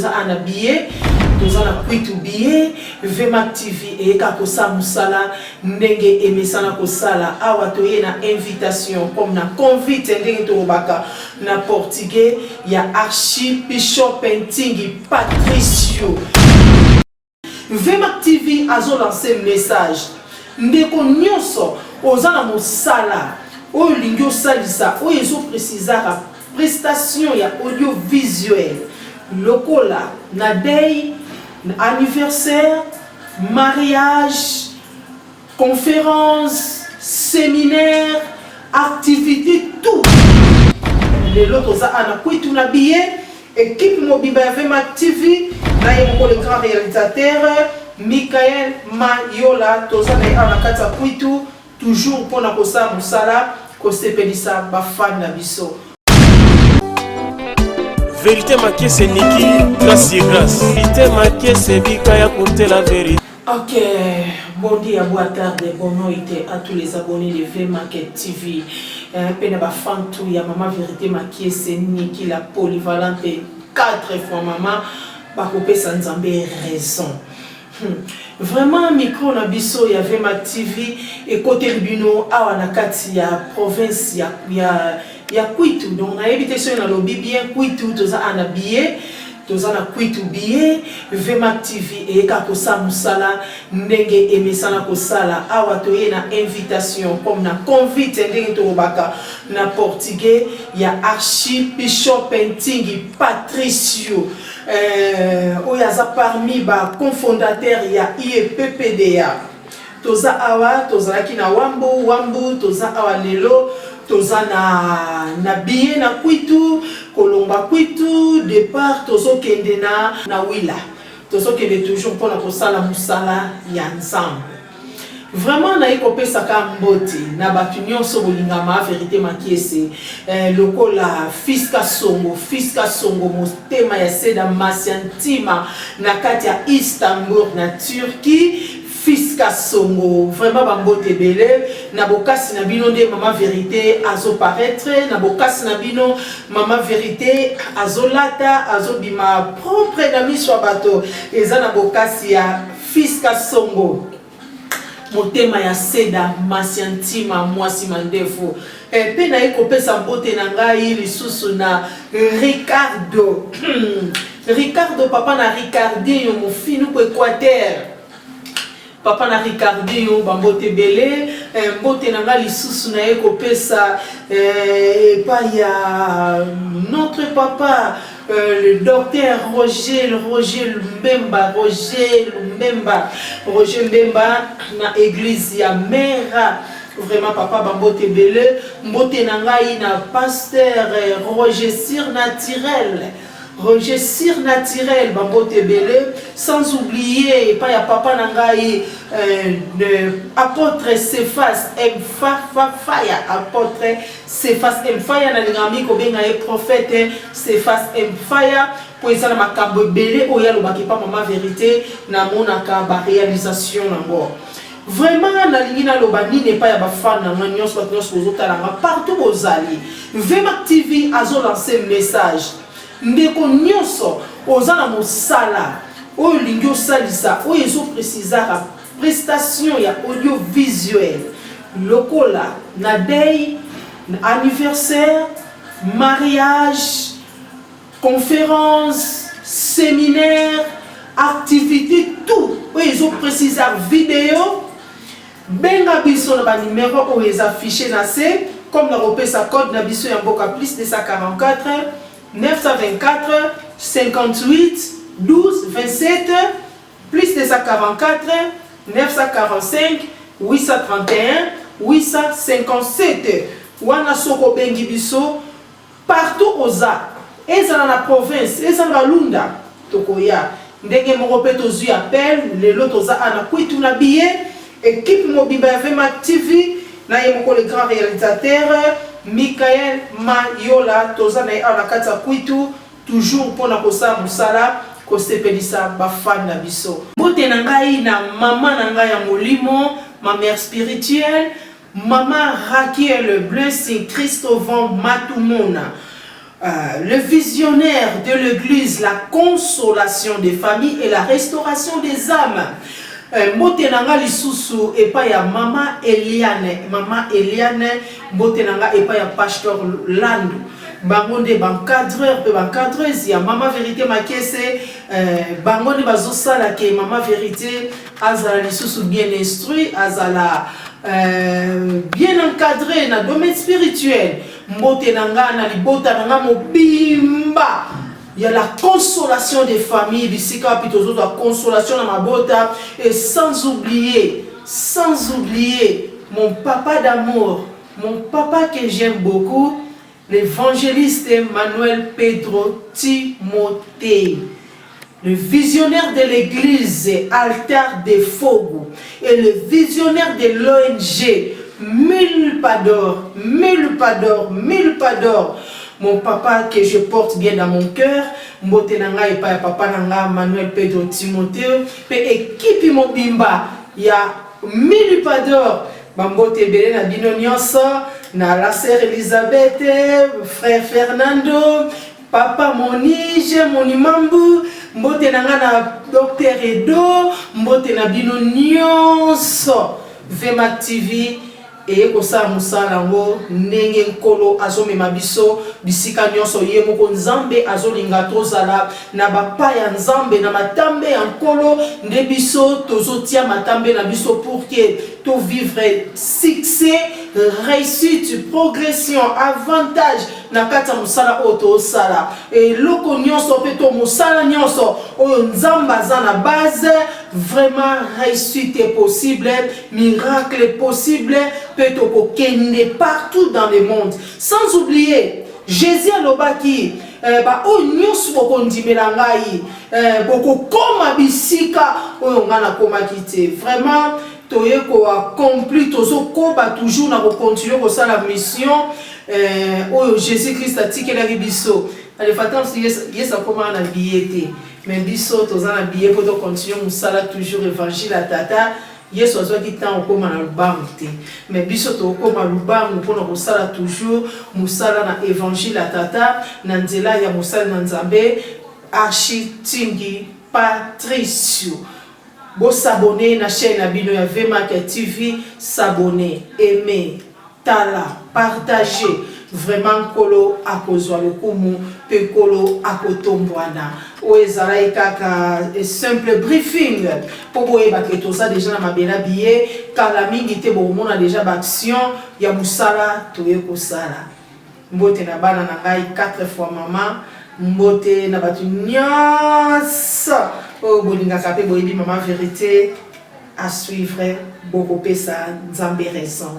Toza awa na billet, toza na Kwitu billet. Vmac TV eyeka kosala mosala ndenge emesana kosala. Awa toye na invitation comme na convite ndenge tolobaka na portugais ya Archibishop Ntingi Patricio. Vmac TV azo lancer message ndeko nionso oza na mosala oyo olingi osalisa oyo ezo precisaka prestation ya audio visuel lokola na deuil, anniversaire, mariage, Conference, seminaire, activite tout. Lelo toza awa na Kwitu na billet, equipe mobimba ya Vmac TV na ye moko le grand realisateur Michael Mayola toza na ye awa na kati ya Kwitu toujours pona kosala mosala kosepelisa ba fan na biso. Verite makiese Niki, grâce sur grâce. Verite makiese bika ya kotela verite. Ok, bon dia, boa tarde, boa noite à tous les abonnés de V Market TV. Pe na ba fan tout ya Mama Verite Makiese, Niki la polyvalente, 4 fois mama, bakopesa Nzambe raison. Vraiment micro na biso ya VMAC TV ekoteli bino awa na kati ya province ya, ya, ya Kwitu. Donc nayebi te soki nalobi bien Kwitu, toza awa na billet Toza na kwitu billet, Vmac TV eyeka kosala musala ndenge emesana kosala. Awa toye na invitation comme na convite ndenge tolobaka na portugais ya Archibishop Ntingi Patricio eh, oyo aza parmi ba cofondateurs ya IEPPDA. Toza awa tozalaki na wambu wambu toza awa lelo toza na na billet na kwitu kolongwa kwitu depart tozokende na na wila tozokende toujours mpona kosala mosala ya nzambe. Vraiment naye kopesa ka mbote na bato nyonso bolingama verite makiese eh, lokola fils kasongo fils kasongo motema ya seda masia ntima na kati ya Istanbul na Turquie. Fils Kasongo vraiment ba mbote ebele na bokasi na bino nde mama verite azo paraitre na bokasi na bino mama verite azo lata azo bima propre na miso ya bato eza na bokasi ya Fils Kasongo motema ya seda masia ntima mwasi mandefu eh, pe naye kopesa mbote na ngai lisusu na Ricardo Ricardo papa na Ricardinho mofinuku Equateur Papa na Ricardinho ba mbote ebele eh, mbote na nga lisusu naye kopesa eh, epai ya notre papa euh, le docteur Roger Roger Lumbemba Roger Lumbemba Roger Mbemba na église ya Mera. Vraiment papa ba mbote ebele, mbote na ngai na pasteur Roger Surnaturel Roger Surnaturel ba mbote ebele, sans oublier epai ya papa na ngai euh, apôtre Cephas Mfafafaya, apôtre Cephas Mfaya, nalingaka mingi kobenga ye prophète Cephas Mfaya mpo eza na makambo ebele oyo alobaka epa mama verite, namonaka ba réalisation nango. Vraiment nalingi naloba nini epai ya ba fan na nga nionso batu nionso bozotala nga partout bozali Vmac TV azo lancer message ndeko nionso oza na mosala oyo olingi osalisa oyo ezo precisaka prestation ya audio visuel lokola na deuil, anniversaire, mariage, Conference, seminaire, activite tout oyo ezo preciser video, benga biso na ba numero oyo eza affiche na se, comme nako pesa code na biso ya mboka plus 244 924 58 12 27 plus 244 945 831 857 wana soki obengi biso. Partout oza, ezala na province, ezala na lunda, tokoya. Ndenge moko pe tozui appel, lelo toza awa na Kwitu na billet, equipe mobimba ya Vmac TV, na ye moko le grand realisateur, Michael Mayola, toza na ye awa na kati ya Kwitu, toujours pona kosala mosala, kosepelisa ba fan na biso. Mbote na ngai na mama na ngai ya molimo, ma mère spirituelle, Maman Raquel Blessing Christovant Matumona. Le visionnaire de l'église, la consolation des familles et la restauration des âmes. Mbote na nga lisusu epai ya mama Eliane, mama Eliane, mbote na nga epai ya pasteur Landu. Bango nde baencadreur mpe baencadreuse ya Mama Verité Makiese. Bango nde bazosala ke Mama Verité azala lisusu bien instruit, azala bien encadré na domaine spirituel. Mbote na nga na libota na nga mobimba ya la consolation des familles, bisika wapi tozozwa consolation na mabota. Et sans oublier, sans oublier mon papa d'amour, mon papa que j'aime beaucoup, l'évangéliste Emmanuel Pedro Timothée, le visionnaire de l'église Altar de Fogo et le visionnaire de l'ONG Mille pas d'or, mille pas d'or, mille pas d'or. Mon papa que je porte bien dans mon cœur, mbote na ngai epai ya papa na nga Manuel Pedro Timothée mpe ekipi mobimba ya Mille pas d'or. Bambote ebele na bino nyonso, na la sœur Elisabeth, frère Fernando, papa Monige Monimambu, mbote na nga na docteur Edo, mbote na bino nyonso. Vema TV eye kosala mosala yango ndenge Nkolo azomema biso bisika nyonso. Ye moko Nzambe azolinga tozala na bapa ya Nzambe, na matambe ya Nkolo nde biso tozotia matambe na biso pour que tovivre succès, réussite, progression, avantage na kati ya mosala oyo tozosala. Eloko nyonso mpe to mosala nyonso oyo Nzambe aza na base, vraiment réussite est possible, miracle est possible, mpe tokokende partout dans le monde. Sans oublier, Jésus alobaki baoyo nyonso bokondimela ngai, bokokóma bisika oyo ngai nakomaki te. Vraiment toye koaccomplir, tozokoba toujours na kocontinue kosala mission oyo Jésus Christ atikelaki biso. Alefata Yesu akomaka na billet te, mais biso toza na billet mpo tocontinue mosala toujours évangile ya tata. Yesu azwaki ntango okóma na lubangu te, mais biso tokóma lubangu mpona kosala toujours mosala na évangile ya tata na nzela ya mosali na Nzambe Architingi Patricio. Bos'abonner na chaîne na bino ya Vmak TV, s'abonner, aimer, tala, partager. Vraiment Nkolo akozwa lokumu mpe Nkolo akotombwana. Oyo ezalaki kaka simple briefing mpo boyebake toza déjà na mabela biye. Kala mingi te bokomona déjà baaction ya mosala toye kosala. Mbote na bana na ngai 4 fois mama, mbote na bato nyonso oyo bolingaka mpe boyebi Mama Vérité. À suivre, bokopesa Nzambe raison.